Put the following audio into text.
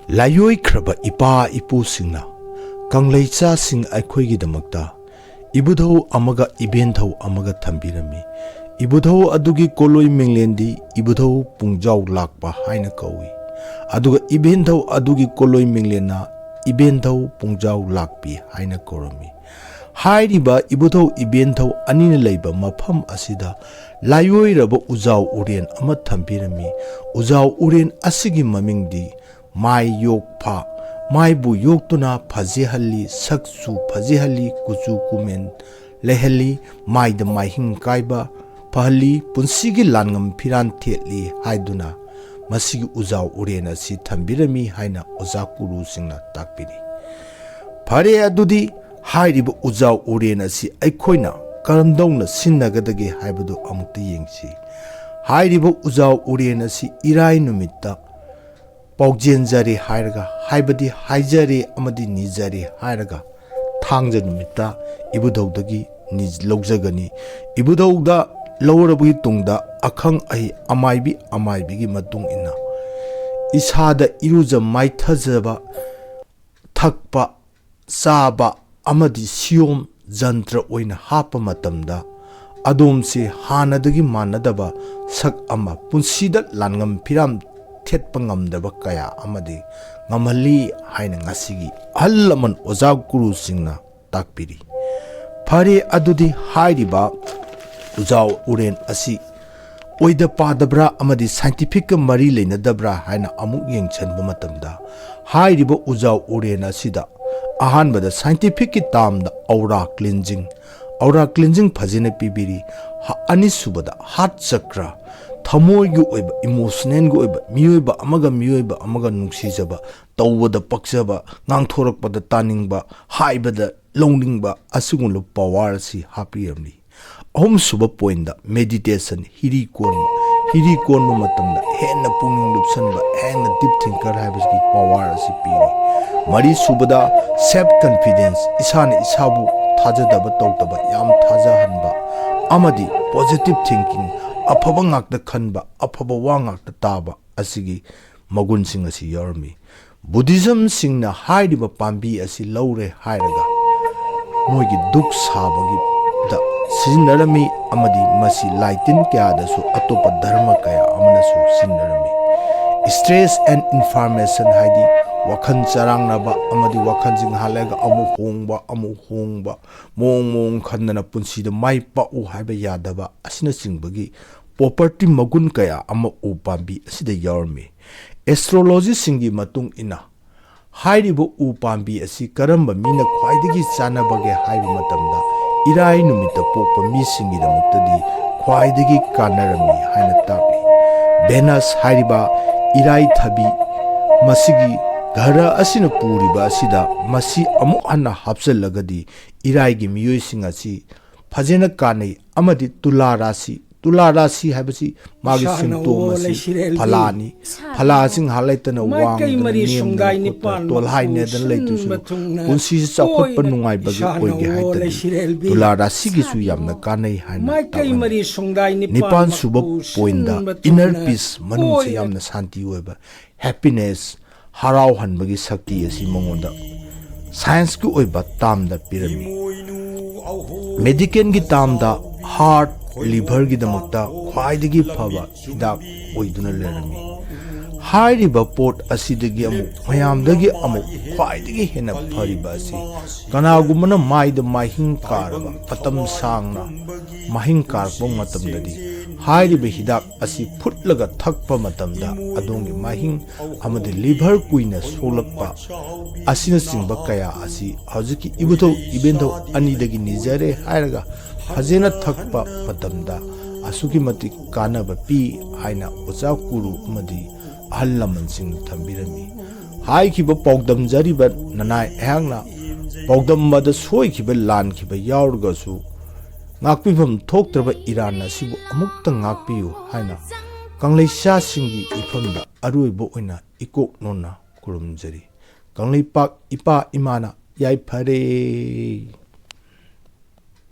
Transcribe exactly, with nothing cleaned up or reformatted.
ꯂꯥꯏꯑꯣꯏꯈ꯭ꯔꯕ ꯏꯄꯥ ꯏꯄꯨꯁꯤꯡꯅ ꯀꯪꯂꯩꯆꯥꯁꯤꯡ ꯑꯩꯈꯣꯏꯒꯤꯗꯃꯛꯇ ꯏꯕꯨꯙꯧ ꯑꯃꯒ ꯏꯕꯦꯟꯙꯧ ꯑꯃꯒ ꯊꯝꯕꯤꯔꯝꯃꯤ꯫ ꯏꯕꯨꯙꯧ ꯑꯗꯨꯒꯤ ꯀꯣꯂꯣꯏ ꯃꯤꯡꯂꯦꯟꯗꯤ ꯏꯕꯨꯙꯧ ꯄꯨꯡꯖꯥꯎ ꯂꯥꯛꯄ ꯍꯥꯏꯅ ꯀꯧꯏ, ꯑꯗꯨꯒ ꯏꯕꯦꯟꯙꯧ ꯑꯗꯨꯒꯤ ꯀꯣꯂꯣꯏ ꯃꯤꯡꯂꯦꯟꯅ ꯏꯕꯦꯟꯙꯧ ꯄꯨꯡꯖꯥꯎ ꯂꯥꯛꯄꯤ ꯍꯥꯏꯅ ꯀꯧꯔꯝꯃꯤ꯫ ꯍꯥꯏꯔꯤꯕ ꯏꯕꯨꯙꯧ ꯏꯕꯦꯟꯙꯧ ꯑꯅꯤꯅ ꯂꯩꯕ ꯃꯐꯝ ꯑꯁꯤꯗ ꯂꯥꯏꯑꯣꯏꯔꯕ ꯎꯖꯥꯎ ꯎꯔꯦꯟ ꯑꯃ ꯊꯝꯕꯤꯔꯝꯃꯤ꯫ ꯎꯖꯥꯎ ꯎꯔꯦꯟ ꯑꯁꯤꯒꯤ ꯃꯃꯤꯡꯗꯤ ꯃꯥꯏ ꯌꯣꯛꯐ꯫ ꯃꯥꯏꯕꯨ ꯌꯣꯛꯇꯨꯅ ꯐꯖꯍꯜꯂꯤ, ꯁꯛꯁꯨ ꯐꯖꯍꯜꯂꯤ, ꯀꯨꯆꯨ ꯀꯨꯃꯦꯟ ꯂꯩꯍꯜꯂꯤ, ꯃꯥꯏꯗ ꯃꯥꯏꯍꯤꯡ ꯀꯥꯏꯕ ꯐꯍꯜꯂꯤ, ꯄꯨꯟꯁꯤꯒꯤ ꯂꯥꯟꯉꯝ ꯐꯤꯔꯥꯟ ꯊꯦꯠꯂꯤ ꯍꯥꯏꯗꯨꯅ ꯃꯁꯤꯒꯤ ꯎꯖꯥꯎ ꯎꯔꯦꯟ ꯑꯁꯤ ꯊꯝꯕꯤꯔꯝꯃꯤ ꯍꯥꯏꯅ ꯑꯣꯖꯥ ꯒꯨꯔꯨꯁꯤꯡꯅ ꯇꯥꯛꯄꯤꯔꯤ꯫ ꯐꯔꯦ, ꯑꯗꯨꯗꯤ ꯍꯥꯏꯔꯤꯕ ꯎꯖꯥꯎ ꯎꯔꯦꯟ ꯑꯁꯤ ꯑꯩꯈꯣꯏꯅ ꯀꯔꯝꯗꯧꯅ ꯁꯤꯖꯤꯟꯅꯒꯗꯒꯦ ꯍꯥꯏꯕꯗꯨ ꯑꯃꯨꯛꯇ ꯌꯦꯡꯁꯤ꯫ ꯍꯥꯏꯔꯤꯕ ꯎꯖꯥꯎ ꯎꯔꯦꯟ ꯑꯁꯤ ꯏꯔꯥꯏ ꯅꯨꯃꯤꯠꯇ ꯄꯥꯎꯖꯦꯟꯖꯔꯦ ꯍꯥꯏꯔꯒ, ꯍꯥꯏꯕꯗꯤ ꯍꯥꯏꯖꯔꯦ ꯑꯃꯗꯤ ꯅꯤꯖꯔꯦ ꯍꯥꯏꯔꯒ, ꯊꯥꯡꯖ ꯅꯨꯃꯤꯠꯇ ꯏꯕꯨꯙꯧꯗꯒꯤ ꯅꯤ-, ꯂꯧꯖꯒꯅꯤ꯫ ꯏꯕꯨꯙꯧꯗ ꯂꯧꯔꯕꯒꯤ ꯇꯨꯡꯗ ꯑꯈꯪ ꯑꯍꯩ ꯑꯃꯥꯏꯕꯤ ꯑꯃꯥꯏꯕꯤꯒꯤ ꯃꯇꯨꯡ ꯏꯟꯅ ꯏꯁꯥꯗ ꯏꯔꯨꯖ ꯃꯥꯏꯊꯖꯕ, ꯊꯛꯄ, ꯆꯥꯕ ꯑꯃꯗꯤ ꯁꯤꯌꯣꯝ ꯖꯟꯇ꯭ꯔ ꯑꯣꯏꯅ ꯍꯥꯞꯄ ꯃꯇꯝꯗ ꯑꯗꯣꯝꯁꯦ ꯍꯥꯟꯅꯗꯒꯤ ꯃꯥꯟꯅꯗꯕ ꯁꯛ ꯑꯃ, ꯄꯨꯟꯁꯤꯗ ꯂꯥꯟꯉꯝ ꯐꯤꯔꯥꯝ ꯊꯦꯠꯄ ꯉꯝꯗꯕ ꯀꯌꯥ ꯑꯃꯗꯤ ꯉꯝꯍꯜꯂꯤ ꯍꯥꯏꯅ ꯉꯁꯤꯒꯤ ꯑꯍꯜ ꯂꯃꯟ ꯑꯣꯖꯥ ꯒꯨꯔꯨꯁꯤꯡꯅ ꯇꯥꯛꯄꯤꯔꯤ꯫ ꯐꯔꯦ, ꯑꯗꯨꯗꯤ ꯍꯥꯏꯔꯤꯕ ꯎꯖꯥꯎ ꯎꯔꯦꯟ ꯑꯁꯤ ꯑꯣꯏꯗ ꯄꯥꯗꯕ꯭ꯔꯥ ꯑꯃꯗꯤ ꯁꯥꯏꯟꯇꯤꯐꯤꯛꯀ ꯃꯔꯤ ꯂꯩꯅꯗꯕ꯭ꯔꯥ ꯍꯥꯏꯅ ꯑꯃꯨꯛ ꯌꯦꯡꯁꯤꯟꯕ ꯃꯇꯝꯗ, ꯍꯥꯏꯔꯤꯕ ꯎꯖꯥꯎ ꯎꯔꯦꯟ ꯑꯁꯤꯗ ꯑꯍꯥꯟꯕꯗ ꯁꯥꯏꯟꯇꯤꯐꯤꯛꯀꯤ ꯇꯥꯝꯗ ꯑꯧꯔꯥ ꯀ꯭ꯂꯤꯟꯖꯤꯡ, ꯑꯧꯔꯥ ꯀ꯭ꯂꯤꯟꯖꯤꯡ ꯐꯖꯅ ꯄꯤꯕꯤꯔꯤ꯫ ꯍ-, ꯑꯅꯤꯁꯨꯕꯗ ꯍꯥꯔꯠ ꯆꯀ꯭ꯔ, ꯊꯃꯣꯏꯒꯤ ꯑꯣꯏꯕ, ꯏꯃꯣꯁꯅꯦꯜꯒꯤ ꯑꯣꯏꯕ, ꯃꯤꯑꯣꯏꯕ ꯑꯃꯒ ꯃꯤꯑꯣꯏꯕ ꯑꯃꯒ ꯅꯨꯡꯁꯤꯖꯕ, ꯇꯧꯕꯗ ꯄꯛꯆꯕ, ꯉꯥꯡꯊꯣꯔꯛꯄꯗ ꯇꯥꯅꯤꯡꯕ, ꯍꯥꯏꯕꯗ ꯂꯧꯅꯤꯡꯕ, ꯑꯁꯤꯒꯨꯝꯂꯕ ꯄꯋꯥꯔ ꯑꯁꯤ ꯍꯥꯞꯄꯤꯔꯝꯂꯤ꯫ ꯑꯍꯨꯝꯁꯨꯕ ꯄꯣꯏꯟꯗ ꯃꯦꯗꯤꯇꯦꯁꯟ, ꯍꯤꯔꯤ ꯀꯣꯟꯕ, ꯍꯤꯔꯤ ꯀꯣꯟꯕ ꯃꯇꯝꯗ ꯍꯦꯟꯅ ꯄꯨꯛꯅꯤꯡ ꯂꯨꯞꯁꯟꯕ, ꯍꯦꯟꯅ ꯗꯤꯞ ꯊꯤꯡꯀꯔ ꯍꯥꯏꯕꯁꯤꯒꯤ ꯄꯋꯥꯔ ꯑꯁꯤ ꯄꯤꯔꯤ꯫ ꯃꯔꯤꯁꯨꯕꯗ ꯁꯦꯜꯐ ꯀꯟꯐꯤꯗꯦꯟꯁ, ꯏꯁꯥꯅ ꯏꯁꯥꯕꯨ ꯊꯥꯖꯗꯕ ꯇꯧꯗꯕ, ꯌꯥꯝ ꯊꯥꯖꯍꯟꯕ ꯑꯃꯗꯤ ꯄꯣꯖꯤꯇꯤꯚ ꯊꯤꯡꯀꯤꯡ, ꯑꯐꯕ ꯉꯥꯛꯇ ꯈꯟꯕ, ꯑꯐꯕ ꯋꯥ ꯉꯥꯛꯇ ꯇꯥꯕ ꯑꯁꯤꯒꯤ ꯃꯒꯨꯟꯁꯤꯡ ꯑꯁꯤ ꯌꯥꯎꯔꯝꯃꯤ꯫ ꯕꯨꯙꯤꯖꯝꯁꯤꯡꯅ ꯍꯥꯏꯔꯤꯕ ꯄꯥꯝꯕꯤ ꯑꯁꯤ ꯂꯧꯔꯦ ꯍꯥꯏꯔꯒ ꯃꯣꯏꯒꯤ ꯙꯨꯛ ꯁꯥꯕꯒꯤꯗ ꯁꯤꯖꯤꯟꯅꯔꯝꯃꯤ, ꯑꯃꯗꯤ ꯃꯁꯤ ꯂꯥꯏꯇꯤꯟ ꯀꯌꯥꯗꯁꯨ ꯑꯇꯣꯞꯄ ꯙꯔꯃ ꯀꯌꯥ ꯑꯃꯅꯁꯨ ꯁꯤꯖꯤꯟꯅꯔꯝꯃꯤ꯫ Stress and information ꯍꯥꯏꯗꯤ ꯋꯥꯈꯜ ꯆꯔꯥꯡꯅꯕ ꯑꯃꯗꯤ ꯋꯥꯈꯜꯁꯤ ꯉꯥꯏꯍꯥꯛ ꯂꯩꯔꯒ ꯑꯃꯨꯛ ꯍꯣꯡꯕ, ꯑꯃꯨꯛ ꯍꯣꯡꯕ, ꯃꯑꯣꯡ ꯃꯑꯣꯡ ꯈꯟꯗꯅ ꯄꯨꯟꯁꯤꯗ ꯃꯥꯏ ꯄꯥꯛꯎ ꯍꯥꯏꯕ ꯌꯥꯗꯕ ꯑꯁꯤꯅꯆꯤꯡꯕꯒꯤ property ꯃꯒꯨꯟ ꯀꯌꯥ ꯑꯃ ꯎ ꯄꯥꯝꯕꯤ ꯑꯁꯤꯗ ꯌꯥꯎꯔꯝꯃꯤ꯫ Astrologyꯁꯤꯡꯒꯤ ꯃꯇꯨꯡ ꯏꯟꯅ ꯍꯥꯏꯔꯤꯕ ꯎ ꯄꯥꯝꯕꯤ ꯑꯁꯤ ꯀꯔꯝꯕ ꯃꯤꯅ ꯈ꯭ꯋꯥꯏꯗꯒꯤ ꯆꯥꯟꯅꯕꯒꯦ ꯍꯥꯏꯕ ꯃꯇꯝꯗ ꯏꯔꯥꯏ ꯅꯨꯃꯤꯠꯇ ꯄꯣꯛꯄ ꯃꯤꯁꯤꯡꯒꯤꯗꯃꯛꯇꯗꯤ ꯈ꯭ꯋꯥꯏꯗꯒꯤ ꯀꯥꯟꯅꯔꯝꯃꯤ ꯍꯥꯏꯅ ꯇꯥꯛꯂꯤ꯫ Venus ꯍꯥꯏꯔꯤꯕ ꯏꯔꯥꯏ ꯊꯕꯤ ꯃꯁꯤꯒꯤ ꯒ꯭ꯔꯍ ꯑꯁꯤꯅ ꯄꯨꯔꯤꯕ ꯑꯁꯤꯗ ꯃꯁꯤ ꯑꯃꯨꯛ ꯍꯟꯅ ꯍꯥꯞꯆꯤꯜꯂꯒꯗꯤ ꯏꯔꯥꯏꯒꯤ ꯃꯤꯑꯣꯏꯁꯤꯡ ꯑꯁꯤ ꯐꯖꯅ ꯀꯥꯟꯅꯩ꯫ ꯑꯃꯗꯤ ꯇꯨꯂꯥ ꯔꯥꯁꯤ, ꯇꯨꯂꯥ ꯔꯥꯁꯤ ꯍꯥꯏꯕꯁꯤ ꯃꯥꯒꯤ ꯏꯁꯥꯅ ꯁꯤꯝꯇꯣꯝ ꯑꯣꯜꯂꯦ ꯑꯁꯤ ꯁꯤꯔꯦꯜꯒꯤ ꯐꯂꯥꯅꯤ꯫ ꯐꯂꯥ ꯑꯁꯤ ꯉꯥꯏꯍꯥꯛ ꯂꯩꯇꯅ ꯃꯥꯏꯀꯩ ꯋꯥꯡꯗꯅ ꯃꯔꯤ ꯅꯦꯝꯗꯅ ꯁꯨꯡꯒꯥꯏ ꯈꯣꯠꯇꯅ ꯅꯤꯄꯥꯟꯃꯛ ꯇꯣꯜꯍꯥꯏꯅꯗꯅ ꯄꯨꯁꯤꯟꯕ ꯂꯩꯗꯣꯏꯁꯨ ꯊꯨꯡꯅ ꯄꯨꯟꯁꯤꯁꯤ ꯆꯥꯎꯈꯠꯄ ꯀꯣꯏꯅ ꯅꯨꯡꯉꯥꯏꯕꯒꯤ ꯏꯁꯥꯅ ꯑꯣꯏꯒꯦ ꯑꯣꯜꯂꯦ ꯍꯥꯏꯇꯥꯔꯗꯤ ꯁꯤꯔꯦꯜꯕꯤ꯫ ꯇꯨꯂꯥ ꯔꯥꯁꯤꯒꯤꯁꯨ ꯌꯥꯝꯅ ꯀꯥꯟꯅꯩ ꯍꯥꯏꯅ ꯃꯥꯏꯀꯩ ꯇꯥꯛꯂꯝꯃꯤ꯫ ꯃꯔꯤ ꯁꯨꯡꯒꯥꯏ ꯅꯤꯄꯥꯟꯃꯛ ꯅꯤꯄꯥꯟꯁꯨꯕ ꯄꯣꯏꯟꯗ ꯄꯨꯁꯤꯟꯕ ꯏꯅꯔ ꯊꯨꯡꯅ ꯄꯤꯁ, ꯃꯅꯨꯡꯁꯦ ꯀꯣꯏꯅ ꯌꯥꯝꯅ ꯁꯥꯟꯇꯤ ꯑꯣꯏꯕ, ꯍꯦꯄꯤꯅꯦꯁ, ꯍꯔꯥꯎꯍꯟꯕꯒꯤ ꯁꯛꯇꯤ ꯑꯁꯤ ꯃꯉꯣꯟꯗ ꯁꯥꯏꯟꯁꯀꯤ ꯑꯣꯏꯕ ꯇꯥꯝꯗ ꯄꯤꯔꯝꯃꯤ꯫ ꯃꯦꯗꯤꯀꯦꯜꯒꯤ ꯇꯥꯝꯗ ꯍꯥꯔꯠ, ꯂꯤꯚꯔꯒꯤꯗꯃꯛꯇ ꯈ꯭ꯋꯥꯏꯗꯒꯤ ꯐꯕ ꯍꯤꯗꯥꯛ ꯑꯣꯏꯗꯨꯅ ꯂꯩꯔꯝꯃꯤ꯫ ꯍꯥꯏꯔꯤꯕ ꯄꯣꯠ ꯑꯁꯤꯗꯒꯤ ꯑꯃꯨꯛ ꯃꯌꯥꯝꯗꯒꯤ ꯑꯃꯨꯛ ꯈ꯭ꯋꯥꯏꯗꯒꯤ ꯍꯦꯟꯅ ꯐꯔꯤꯕ ꯑꯁꯤ ꯀꯅꯥꯒꯨꯝꯕꯅ ꯃꯥꯏꯗ ꯃꯥꯏꯍꯤꯡ ꯀꯥꯔꯕ ꯃꯇꯝ ꯁꯥꯡꯅ ꯃꯥꯏꯍꯤꯡ ꯀꯥꯔꯛꯄ ꯃꯇꯝꯗꯗꯤ ꯍꯥꯏꯔꯤꯕ ꯍꯤꯗꯥꯛ ꯑꯁꯤ ꯐꯨꯠꯂꯒ ꯊꯛꯄ ꯃꯇꯝꯗ ꯑꯗꯣꯝꯒꯤ ꯃꯥꯏꯍꯤꯡ ꯑꯃꯗꯤ ꯂꯤꯚꯔ ꯀꯨꯏꯅ ꯁꯣꯛꯂꯛꯄ ꯑꯁꯤꯅꯆꯤꯡꯕ ꯀꯌꯥ ꯑꯁꯤ ꯍꯧꯖꯤꯛꯀꯤ ꯏꯕꯨꯙꯧ ꯏꯕꯦꯟꯙꯧ ꯑꯅꯤꯗꯒꯤ ꯅꯤꯖꯔꯦ ꯍꯥꯏꯔꯒ ꯐꯖꯅ ꯊꯛꯄ ꯃꯇꯝꯗ ꯑꯁꯨꯛꯀꯤ ꯃꯇꯤꯛ ꯀꯥꯟꯅꯕ ꯄꯤ ꯍꯥꯏꯅ ꯑꯣꯖꯥ ꯒꯨꯔꯨ ꯑꯃꯗꯤ ꯑꯍꯜ ꯂꯃꯟꯁꯤꯡꯅ ꯊꯝꯕꯤꯔꯝꯃꯤ꯫ ꯍꯥꯏꯈꯤꯕ ꯄꯥꯎꯗꯝꯖꯔꯤꯕ ꯅꯅꯥꯏ ꯑꯩꯍꯥꯛꯅ ꯄꯥꯎꯗꯝꯕꯗ ꯁꯣꯏꯈꯤꯕ ꯂꯥꯟꯈꯤꯕ ꯌꯥꯎꯔꯒꯁꯨ ꯉꯥꯛꯄꯤꯐꯝ ꯊꯣꯛꯇ꯭ꯔꯕ ꯏꯔꯥꯟ ꯑꯁꯤꯕꯨ ꯑꯃꯨꯛꯇ ꯉꯥꯛꯄꯤꯌꯨ ꯍꯥꯏꯅ ꯀꯪꯂꯩꯆꯥꯁꯤꯡꯒꯤ ꯏꯐꯝꯗ ꯑꯔꯣꯏꯕ ꯑꯣꯏꯅ ꯏꯀꯣꯛ ꯅꯣꯟꯅ ꯈꯨꯔꯨꯝꯖꯔꯤ꯫ ꯀꯪꯂꯩꯄꯥꯛ ꯏꯄꯥ ꯏꯃꯥꯅ ꯌꯥꯏꯐꯔꯦ꯫